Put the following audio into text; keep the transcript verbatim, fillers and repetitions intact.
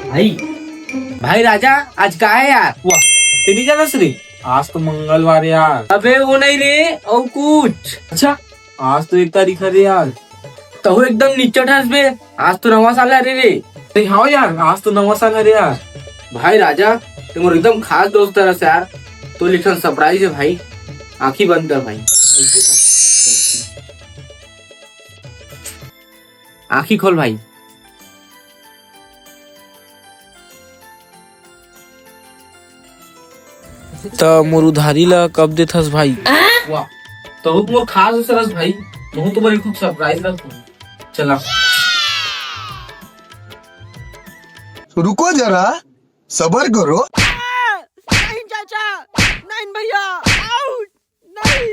भाई, भाई राजा, आज का है यार? वाह, तेरी जानस रे, आज तो मंगलवार यार। अबे वो नहीं रे, और कुछ। अच्छा, आज तो एक तारीख है रे यार। तहु एकदम निच्चट हस बे, आज तो नवा साल हरे रे। अरे हाँ यार, आज तो नवा साल हरे यार। भाई राजा, तुम एकदम खास दोस्त हरस यार। तो लिखन सरप्राइज है भाई, आंखी बंद कर भाई। आंखी खोल भाई। त मोर उधारी ला कब देथस भाई? वाह, तहु मोर खास दोस्त हरस भाई, तहु तो बड़ी खूब सरप्राइज रखूं। चला। रुको जरा, सबर करो। नहीं चाचा, नहीं भैया, आउट, नहीं।